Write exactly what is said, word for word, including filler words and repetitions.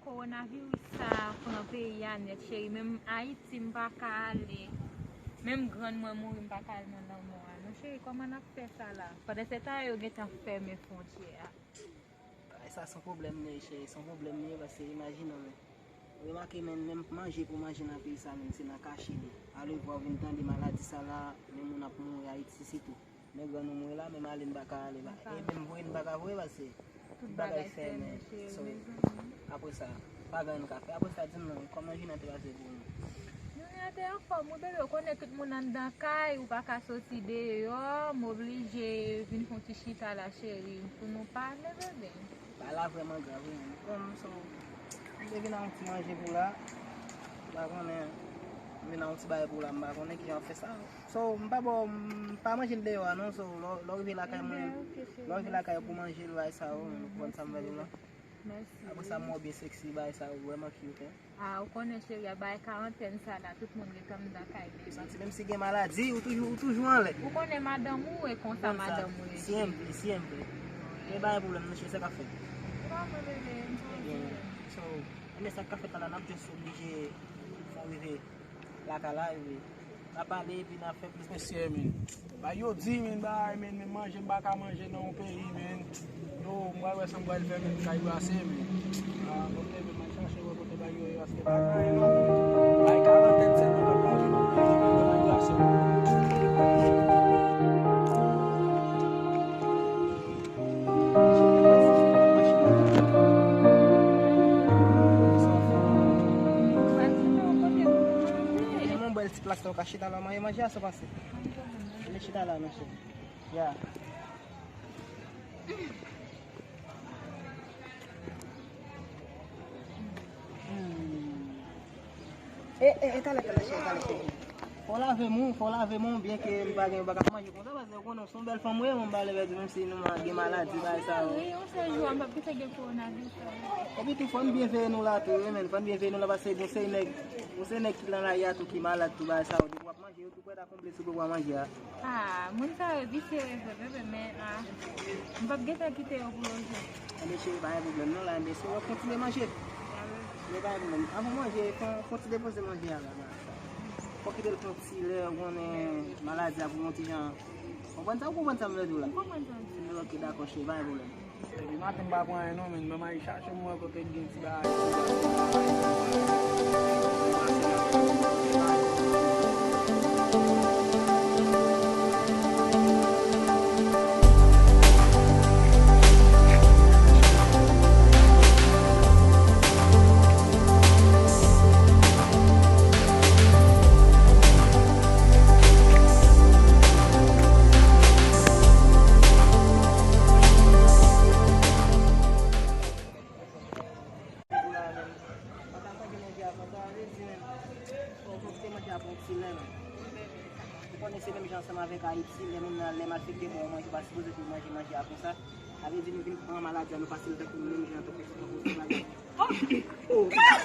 Kowonaviris sa pran peyi a nèt, cheri. Menm Ayiti, m pa ka ale. Menm grann mwen mouri, m pa ka al nan lanmò a. Non, cheri, kòman n ap fè sa la? Pandansetan, yo gentan fèmen fwontyè a. Ay, sa se yon pwoblèm li ye, cheri, se yon pwoblèm li ye, paske imajine w, men. Ou remake, men, menm manje pou manje nan peyi sa, men, se nan kache li. Alevwa, w vin tande maladi sa la, men moun ap mouri Ayiti sitou. Men grann nou mouri la, menm ale n pa ka ale la. E menm voye n pa ka voye, paske tout bagay fèmen, cheri. So, apre sa, pa gen anyen n ka fè. Apre sa, di m non, kòman jounen an te pase pou ou? Jounen an te anfòm, wi, bebe, ou konnen tout moun anndan kay, ou pa ka soti deyò, m oblije vin fè yon ti chita la, cheri, pou nou pale, bebe. Bagay la vrèman grav, wi, men. Bon, so, m te vin a yon ti manje pou la, m pa konnen, m vin a yon ti bagay pou la, m pa konnen kijan w ap fè sa. So, m pa ba w, m pa manje l deyò a non. So, lè w, lè w rive lakay mwen, lè w rive lakay ou pou manje l, bagay sa yo, ou konprann sa m vle di w la. Apre sa, m wè w byen seksi, bagay sa yo vrèman cute, hein. Ah, ou konnen cheri a, bagay karantèn sa la, tout moun gentan anndan kay, bebe. Santi menm si gen maladi, ou toujou, ou toujou anlè. Ou konnen madanm ou e konsa madanm ou ye. Simple, simple. Men pa gen pwoblèm non, cheri, sa k ap fèt? Kòman, bebe? M tranquille. So, men sa k ap fèt la, n ap just oblije fè w rive lakay la, epi n a pale, epi n a fè plis. Mesye, men. Ba yo di, men, bay, men, men manje, m pa ka manje nan yon peyi, men. Yo, m pral wè sa m pral fè, men, kay glase, men. Ah, ok, men, m al chache wè kote bay yo ye, paske pa gen anyen, non. Bay karantèn sèlman, m pral manje nan yon peyi, men, kay glase, men. Yon bèl ti plas la, ou ka chita la, manje, manje a, sa pase. Vin chita la, mesye. Ya. Hmm. E, e, e, talè, talè, cheri, talè, cheri. Fò w lave men w, fò w lave men w, byen ke m pa gen, m pa ka manje konsa, paske ou konnen w se yon bèl fanm ou ye, mwen m pa vle pèdi menm si nou ma-, gen maladi, bagay sa yo. Wi, yon sèl jou a, m p ap gentan gen kowonaviris la. Epi tou, fò n byen veye nou la tou, wi, men, fò n byen veye nou la, paske gon seri nèg, gon seri nèg ki nan lari a tou ki malad tou, bagay sa yo, depi w ap manje, yo tou prèt a konble sou pou w manje a. Ah, moun sa yo visye vre, vre, vre, men, ah, m p ap gentan kite yo pou yo jwe. Enben, cheri, pa gen pwoblèm non, la, enben, si w ap kontinye manje. Men pa gen pwoblèm. Anvan manje, fè, fè ti depoze manje a la, la. Fò kite l pran ti lè, ou konnen maladi a pou yon ti jan. Konprann sa, ou konprann sa m vle di w la? M konprann sa w di. Enben, ok, dakò, cheri, pa gen pwoblèm. Depi maten m pa pran anyen non, men m al chache m wè kote k gen ti bagay. Pou la menm, pa ka manje manje a konsa, vle di menm, fò w kontinye manje a pou yon ti lè menm. Ou konnen se menm jan ansanm avèk Ayiti, lè moun nan, lè malfektè ba w manje, ou pa sipoze pou w manje manje a konsa. Sa vle di nou vin pran maladi a, nou pase l tankou menm jan, tankou, tankou se maladi. Oh!